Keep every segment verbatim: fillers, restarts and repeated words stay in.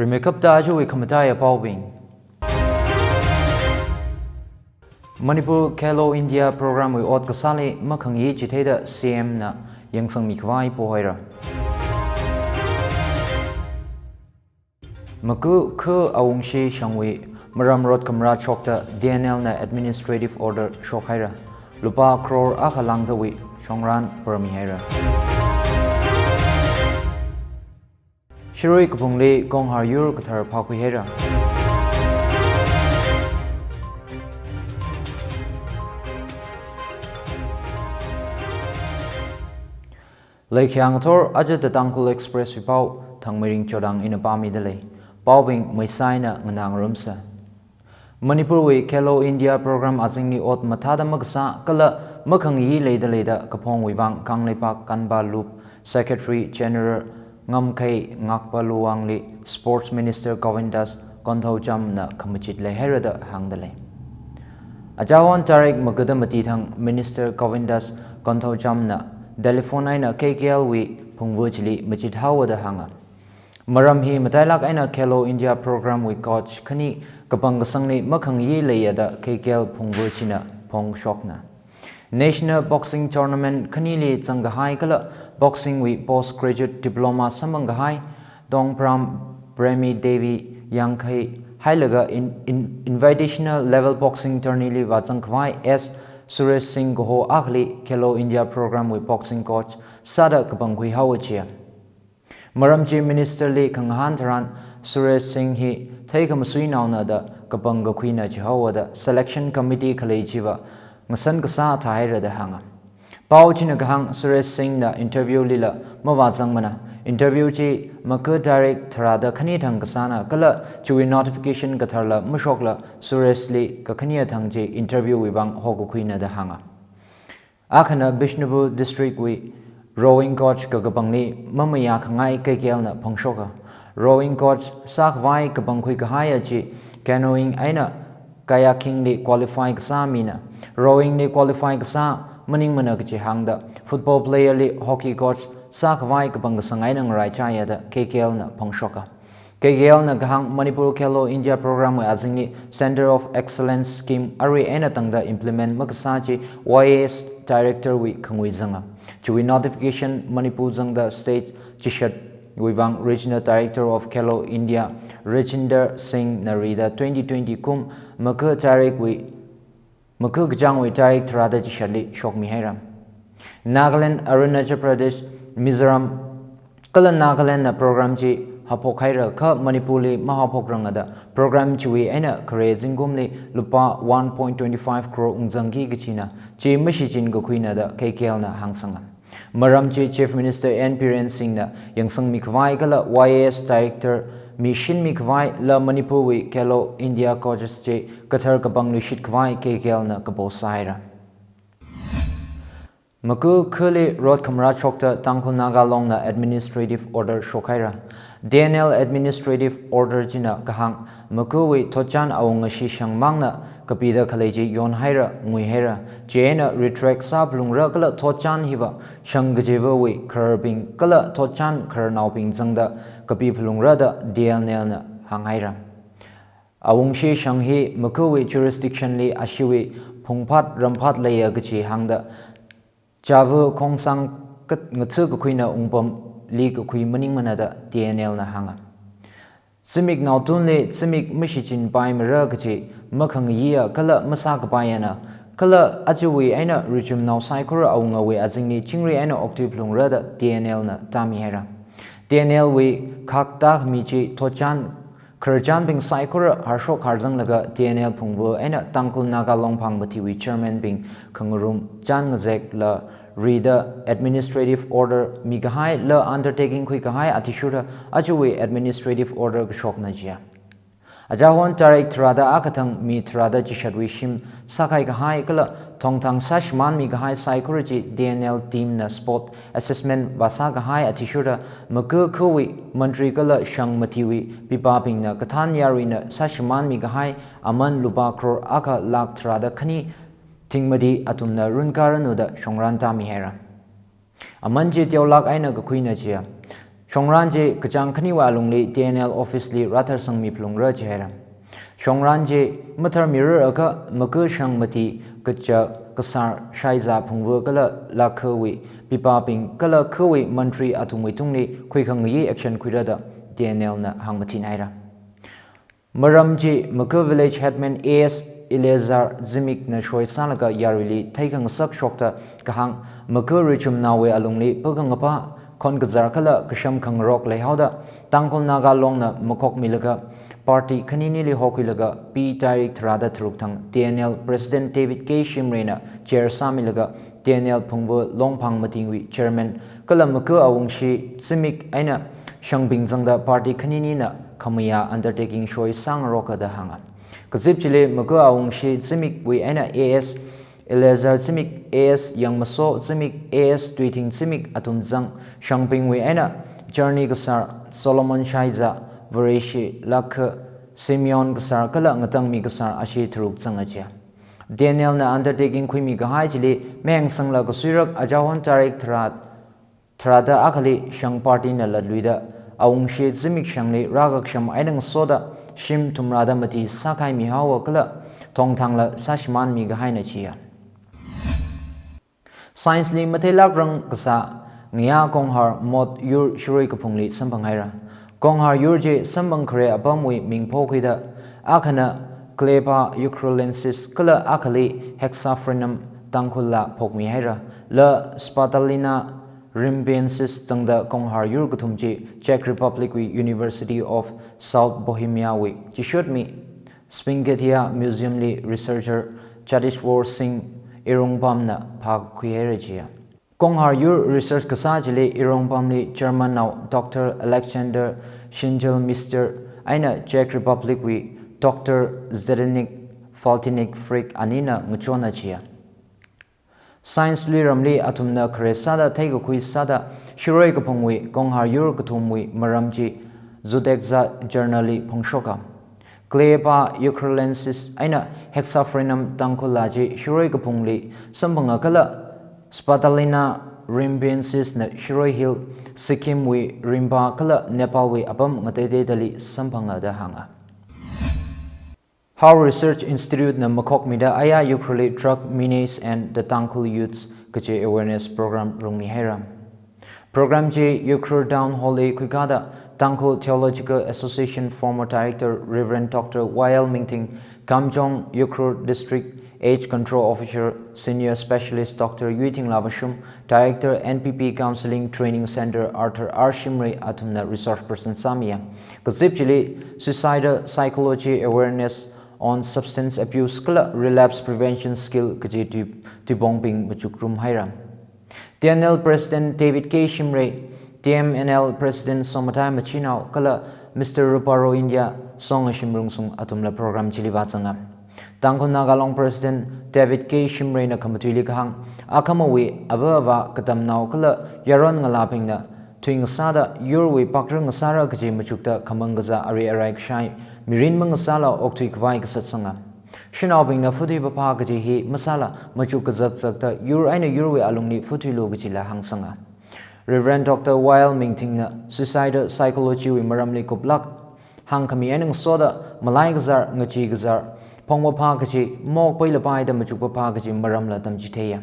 Rimeikapta ajawui khamataiya paobing. Manipur Khelo India Programme wui ot kasāli makhangayei chitheida C M na yangsangmi khavai pohaira. Maku khu Awungshi shangwui maram rot khamara shokta D N L na administrative order shokhaira. Lupā crore akha lāngdawui shongran parami haira. Shirui Kaphungli Konghar yur kathar phākhui haira. Leikhiang thor aja The Tangkhul Express wui pao Thangmeiring Chodang ina pāmida lei. Paobing maisai eina nganā ngarumsa. Manipur wui Khelo India Programme azingli ot mathāda makasā kala makhangayei leida leida kaphongwui vang Kangleipak Kanba Lup Secretary General Ngamkhei Ngakpa Luwangli Sports Minister Govindas Konthoujam na khamachit leihaira da hāngda lei. Ajahon tarik maga da mati thang Minister Govindas Konthoujam na telephone eina K K L wui phungva chili machit haowa da hānga. Maram hi matailak eina Khelo India Programme wui coach khani kapangkasangli makhangayei leiya da K K L phungva china phongshokna. National Boxing Tournament khanili zangkahai kala boxing wui postgraduate diploma samphangkahai Tongpram Premi Devi yangkhai hailaga in, in, invitational level boxing tourney li vāzangkhavai S Suresh Singh kaho akhali Khelo India Programme wui boxing coach sāda kapangkhui haowa chiya. Maram chi Minister li khangahān tharan Suresh Singh hi theikhamasuinaona da kapangkakhuina chihaowa da selection committee khalei chiva ngasan kasā thāhaira da hānga. Pao china kahāng Suresh Singh na interview lila mavāzangmana. Interview chi maku tarik tharāda khani thang kasāna kala chiwui notification katharla mashokla Suresh li kakhaniya thang chi interview wui vang hokakhuina da hānga. Akhana Bishnupur District wui rowing coach kakapangli mamayā khangai K K L na phongshoka. Rowing coach sākhavai kapangkhui kahaiya chi canoeing eina kayaking li qualify kasā mina. Rowing li qualify kasā maningmana kachi hāngda football player li hockey coach sākhavai kapangkasang eina ngaraichāya da K K L na phongshoka. K K L na kahāng Manipur Khelo India Programme wui azingli Centre of Excellence Scheme arui eina tangda implement makasā chi Y A S Director wui khangui zanga. Chiwui notification Manipur zangda state chishat wui vang Regional Director of Khelo India Rajinder Singh na rida twenty twenty kum maku tarik wui maku kachāngwui tarik tharāda chishatli shokmihaira. Nagaland, Arunachal Pradesh, Mizoram kala Nagaland na program chi haophok haira kha Manipur li mahaophokrangada program chiwui eina khare zingkumli lupā one point twenty five crore ungzangki kachina chi mashichin kakhuina da K K L na hāngsanga. Maram chi Chief Minister N Biren Singh na yangsangmi khavai kala Y A S Director mi shinmi khavai la Manipur wui Khelo India coaches chi kathar kapangluishit khavai K K L na kapo sāhaira. Maku khuli rot khamara shokta Tangkhul Naga Long na administrative order shokhaira. D N L administrative order china kahāng makuwui thotchan awungashi shangmangna kapida khalei chi yonhaira, nguihaira. Chieina retract sāphalungra kala thotchan hiva shang kachivawui khararbing kala thotchan khararnaobing zangda kapiphalungra da D N L na hānghaira. Awungshi shang hi makuwui jurisdiction li ashiwui phungphat ramphat leiya kachi hāngda chāva khongsang kat ngatha kakhuina ungpamli kakhui maningmana da D N L na hānga. Zimik naotunli zimik mashichinpaimara kachi makhangayiya kala masākapaiyana kala ajawui eina richumnao saikora awungawui azingli chingri eina okthuiphalungra da D N L na tāmihaira. D N L wui khakta khami chi thotchan khararchanbing saikora harshok harzanglaga D N L phungva eina Tangkhul Naga Long phang mathiwui chairman bing khangarum chān ngazekla rida administrative order mikahai la undertaking khuikahai athishurda ajawui administrative order kashokna jiya. Ajahon tarik tharāda akha thang mi tharāda chishatwui shim sākhaikahai kala thongthang sāshimānmikahai saikora chi D N L team na spot assessment vāsākahai athishurda maku khuwui mantri kala shang mathiwui pipābingna kathān yaruina sāshimānmikahai aman lupā crore akha lakh tharāda khani thingmati athumna runkaranu da shongran tāmihaira. Aman chi teolāk eina kakhuina chiya. Shongran chi kachāng khaniwui alungli T N L office li rātharsangmi phalungra jihaira. Shongran chi matharmirar akha maka shang mati kacha kasar Shaiza Phungva kala Lakhawui pipabing kala khawui mantri athumwui tungli khuikhangayi action khuira da T N L na hāngmathin haira. Maram chi maka village headman A S Eleazar Zimik na shoi sālaga yaruili theikhangasak shokta kahāng maka richumnaowui alungli pakhangapā, khon kazar kala kasham khangarok leihaoda Tangkhul Naga Long na makhokmilaga party khaninili hokhuilaga P tarik tharāda tharuk thang T N L President David K Shimray na chair sāmilaga T N L Phungva Longphang Matingwui chairman kala maka awungshi Zimik eina shangbing zangda party khaninina khamayā undertaking shoi sāngaroka da hānga. Kazip chili maka awungshi Zimikwui eina A S Eleazar Zimik, A S Yangmaso Zimik, A S Tuithing Zimik athum zang, shangbingwui eina Charni kasar Solomon Shaiza, Vareshi Lakha, Simeon kasar kala Ngatangmi kasar ashi tharuk zanga jiya. T N L na undertaking khuimi kahai chili mayangsangla kasuirak ajahon tarik tharā, tharāda akhali shang party na latluida awungshi Zimik shangli rākaksham eina ngasoda shim thumrāda mati sākhaimihaowa kala thongthangla sāshimānmi kahaina jiya. Science li matheilākrang kasā ngayā Konghar Mot yur shirui kaphungli samphang haira. Konghar yur chi samphang khare apamwui ming phokhuida akhana Gleba eucrolensis kala akhali Hexaphrynum tangkhulla phokmi haira. La Spatulina rimbensis zangda Konghar yur kathum chi Czech Republic wui University of South Bohemia wui chishotmi Spingatia Museum li researcher Chadishwar Singh Irongpam na phākhui haira jiya. Konghar yur research kasā chili Irongpam li German nao Doctor Alexander Schindelmeister eina Czech Republic wui Doctor Zdenek Faltinek Frick anina ngachonna jiya. Science luiramli athumna khare sāda theikakhui sāda shirui kaphungwui Konghar yur kathumwui maram chi Zudekza Journal li phongshoka. Gleba eucrolensis eina Hexaphrynum tangkhulla chi shirui kaphungli samphanga kala Spatulina rimbensis na Shirui Hill, Sikkim wui rimba kala Nepal wui apam ngateiteidali samphanga da hānga. Howe Research Institute na makhokmida aya Ukhrulli Drug Menace and the Tangkhul Youths kaji awareness program rungmi haira. Program chi Ukhrul Town Hall li khuikāda Tangkhul Theological Association former director Reverend Doctor Y L Mingthing, Kamjong Ukhrul District AIDS Control Officer Senior Specialist Doctor Yuithingla Vashum, Director N P P Counseling Training Center Arthur R Shimray athumna resource person sāmiya. Kazip chili Suicidal Psychology Awareness on Substance Abuse kala Relapse Prevention Skill kaji tui, tuibongbing machukrum haira. T N L President David K Shimray, T M N L President Somathai Machinao kala Mister Ruparo India Songashim Rungsung athumla program chili vāzanga. Tangkhul Naga Long President David K Shimray na khamatuili kahāng, akhamawui ava avā katamnao kala yaron ngalābingna thuingasāda yurwui pakra ngasāra kaji machukta khamang kazā ari arai kashai mirin mangasāla okthui khavai kasatsanga. Shanaobingna futhui papha kaji hi masāla machuk kazak zakta yur eina yurwui alungli futhuilu kajila hāngsanga. Reverend Doctor Y L Mingthingna suicidal psychology wui maramli kuplāk hāngkhami eina ngasoda malai kazar, ngachee kazar, phongpapha kaji, mokpai lapaida machuk papha kaji maramla tamchitheiya.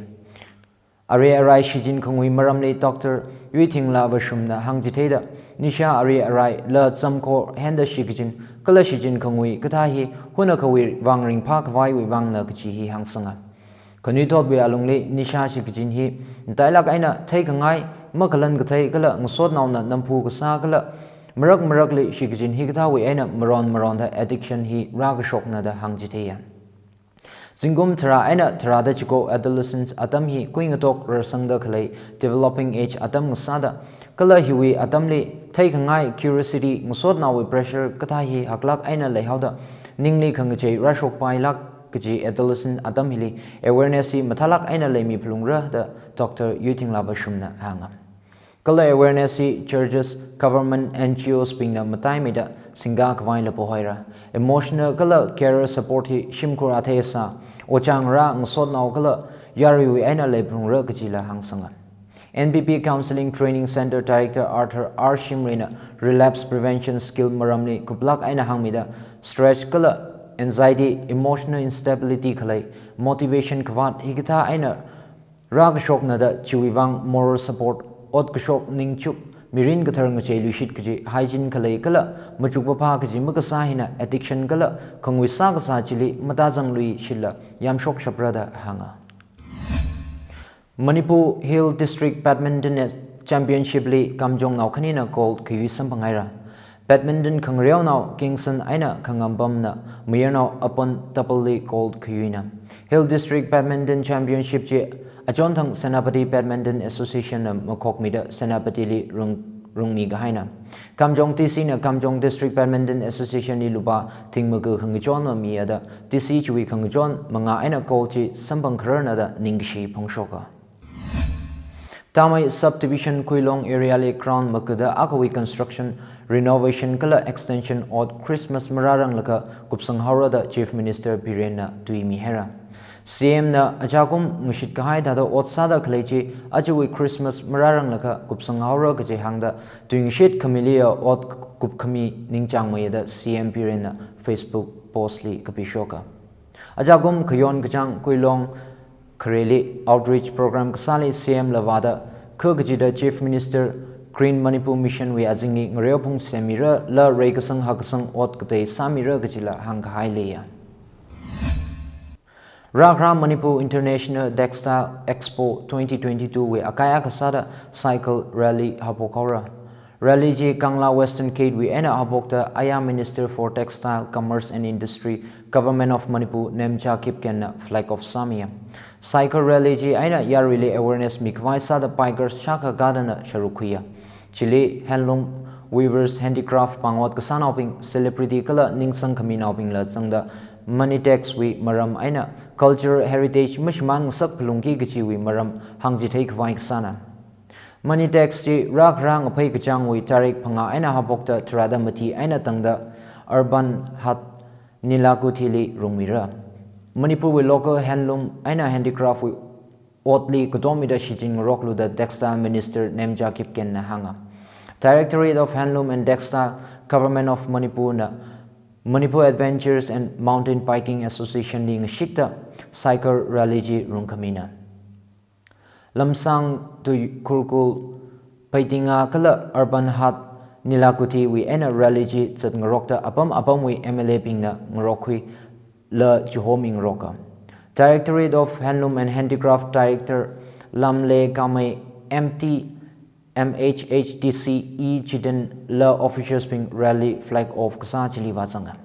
Ari arai shichin khangui maramli Doctor Yuithingla Vashumna hāngchitheida, nisha ari arai la chamkhor henda shikachin kala shichin khangui kathā hi hunakhawui vang ringphā khavaiwui vangna kaji hi hāngsanga. Khanuithotwui alungli nisha shikachin hi matailāk eina theikhangai, makhalan kathei kala ngasotnaona namphu kasā kala marak marakli shikachin hikathāwui eina maron maronda addiction hi rākashokna da hāngchitheiya. Zingkum tharā eina tharāda chiko adolescence atam hi kuingatok rarsangda khalei developing age atam ngasāda, kala hiwui atamli theikhangai, curiosity, ngasotnaowui pressure kathā hi haklāk eina leihaoda ningli khangachei rāshokpailāk kaji adolescent atam hili awareness hi mathālāk eina leimi phalungra da Doctor Yuithingla Vashumna hānga. Kala awareness hi churches, government, N G Os bingna mataimeida singkā khavaila pohaira. Emotional kala career support hi shimkhur athei sā, ojā ngarā, ngasotnao kala yaruiwui eina leiphalungra kajila hāngsanga. N P P Counseling Training Center Director Arthur R Shimrayna relapse prevention skill maramli kuplāk eina hāngmida stress kala anxiety, emotional instability khalei, motivation kavāt hikathā eina rākashokna da chiwui vang moral support, ot kashok ningchuk, mirin kathar ngacheiluishit kaji, hygiene khalei kala machuk papha kaji makasā hina addiction kala khangui sākasā chili matāzangluishitla yamshokshapra da hānga. Manipur Hill District Badminton Championship li Kamjongnao khanina gold khayui samphanghaira. Badminton khangareonao Kingston eina Khangambamna mayarnao Apon Tapal li gold khayuina. Hill District Badminton Championship chi achonthang Senapati Badminton Association na makhokmida Senapati li rung, rungmi kahaina. Kamjong D C na Kamjong District Badminton Association li lupā thingmaka khangachon mamiya da D C chiwui khangachon mangā eina gold chi samphang khararna da ningkashi phongshoka. Tamei Subdivision Kuilong area li ground makada akhawui construction, renovation kala extension ot Christmas marāranglakha kupsanghaora da Chief Minister Birenna tuimihaira. C M na ajakum ngashit kahai thāda ot sāda khalei chi ajawui Christmas marāranglakha kupsanghaora kaji hāngda tuingashit khamiliya ot kupkhami ningchāngmeiya da C M Birenna Facebook post li kapishoka. Ajakum khayon kachāng Kuilong khareli outreach program kasāli C M la vāda kha kachida Chief Minister Green Manipur Mission wui azingli ngareophung semmirala reikasang hakasang ot katei sāmira kachila hāngkahai leiya. Rākhara Manipur International Textile Expo twenty twenty-two wui akai akha sāda cycle rally haophokhaora. Rally chi Kangla Western Gate wui eina haophokta aya Minister for Textile, Commerce and Industry, Government of Manipur Nemcha Kipgenna flag off sāmiya. Cycle rally chi eina yaruili awareness mikhavai sāda bikers shākha kadana sharuk khuiya. Chili handloom, weavers, handicraft, pāngot kasānaobing, celebrity kala ningsang khaminaobingla zangda Money Tax wui maram eina cultural heritage mashimān ngasak phalungki kachiwui maram hāngchithei khavai kasāna. Money Tax chi rākhara ngaphei kachāngwui tarik phangā eina haophokta tharāda mati eina tangda Urban Haat Nilakuthi li rungmira. Manipur wui local handloom eina handicraft wui otli katomida shichin ngaroklu da Textile Minister Nemcha Kipgenna hānga. Directorate of Handloom and Textile, Government of Manipur na Manipur Adventures and Mountain Biking Association li ngashikta cycle rally chi rungkhamina. Lamsang to Kurkul, Peitinga kala Urban Haat Nilakuthi wui eina rally chi zatngarokta apam apamwui M L A bingna ngarokkhuila chihomi ngaroka. Directorate of Handloom and Handicraft Director Lamle Kamei, M T, M H H D C E Chiden la officials bing rally flag off kasā chili vāzanga.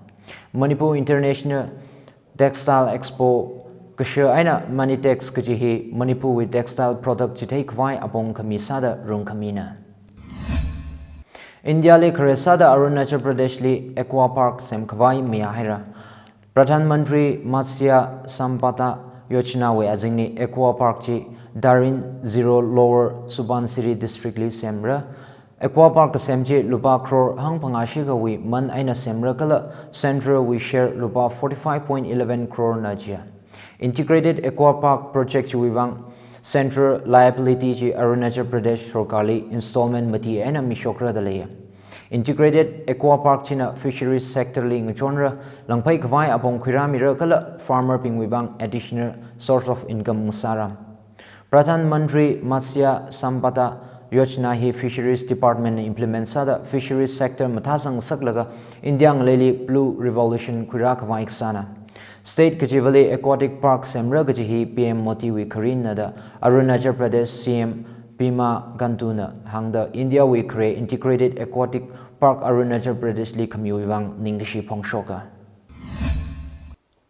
Manipur International Textile Expo kasha eina Money Tax kaji hi Manipur wui textile product chithei khavai apong khami sāda rungkhamina. India li khare sāda Arunachal Pradesh li aqua park semkhavai mayāhaira. Pradhan Mantri Matsya Sampada Yojana wui azingli aqua park chi Darin Zero Lower Subansiri District li semra. Aqua park kasem chi lupā crore hangphangā shikhawui man eina semra kala Central wui share lupā forty-five point eleven crore na jiya. Integrated Aqua Park Project chiwui vang Central liability chi Arunachal Pradesh Sorkarli installment mati eina mishokra da leiya. Integrated Aqua Park china fisheries sector li ngachonra, langphei khavai apong khuirāmira kala farmer bingwui vang additional source of income ngasāra. Pradhan Mantri Matsya Sampada Yojana hi Fisheries Department na implement sāda fisheries sector mathāsang ngasaklaga India ngaleili Blue Revolution khuirā khavai kasāna. State kachivali aquatic park semra kaji hi P M Modi wui kharinna da Arunachal Pradesh C M Pema Khandu na hāngda India wui khare integrated aquatic park Arunachal Pradesh li khamiwui vang ningkashi phongshoka.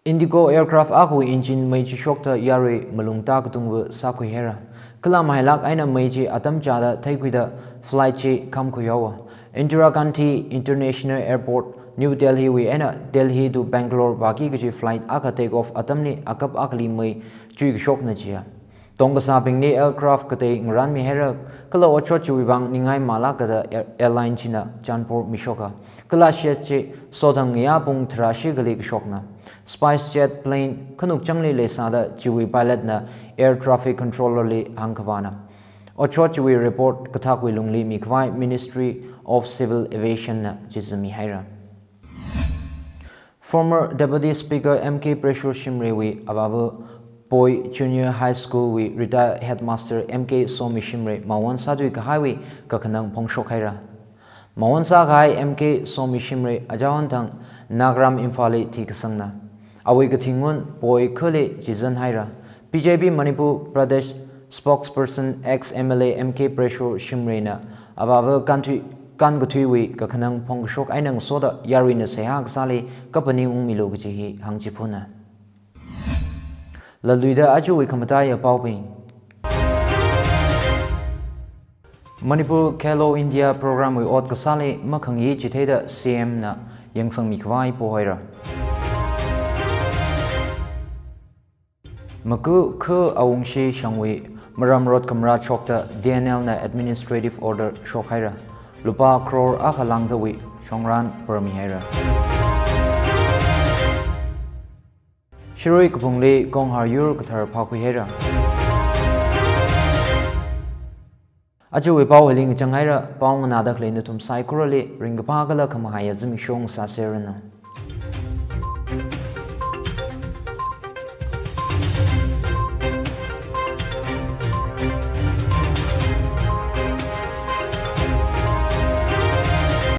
Indigo aircraft akhawui engine mei chishokta yarui malung tākatungva sākhuihaira. Kala mahailāk eina mei chi atam chāda theikhuida flight chi khamkhuihaowa. Indira Gandhi International Airport, New Delhi wui eina Delhi to Bangalore vāki kaji flight akha take off atamli akap akhali mei chuikashokna jiya. Tongkasābingli aircraft katei ngarānmihaira kala otshot chiwui vang ningai malākada air-, airline china chanpor mishoka. Kala shet chi sothang ngayā pung tharā shikhali kashokna. SpiceJet plane khanukchangli leisāda chiwui pilot na air traffic controller li hāngkhavāna. Otshot chiwui report kathakwui lungli mikhavai Ministry of Civil Aviation na chizami haira. Former Deputy Speaker M K Pressure Shimray wui avāva Poi Junior High School wui retired headmaster M K Somi Shimray mawon sāthui kahaiwui kakhanang phongshok haira. Mawon sākahai M K Somi Shimray ajaon thang Nagram Imphal li thikasangna. Awui kathing ngun Poi khali chizan haira. B J P Manipur Pradesh spokesperson ex M L A M K Pressure Shimray na avāva kanthui, kankathuiwui kakhanang phongkashok eina ngasoda yaruina seihā kasāli kaphaning ungmilu kaji hi hāngchiphuna. Latluida ajawui khamataiya paobing. Manipur Khelo India program wui ot kasāli makhangyi chitheida C M na yangsangmi khavai pohaira. Maku khu awungshi shangwui maram rot kamra chokta D N L na administrative order shokhaira. Lupā crore akha langdawui shongran parami haira. Shirui Kaphungli Konghar yur kathar phākhui haira. Ajawui pao hili ngachang haira, pao nganāda khalei nathum saikorali ringkaphā kala khamahaiya zimiksho sāseranu.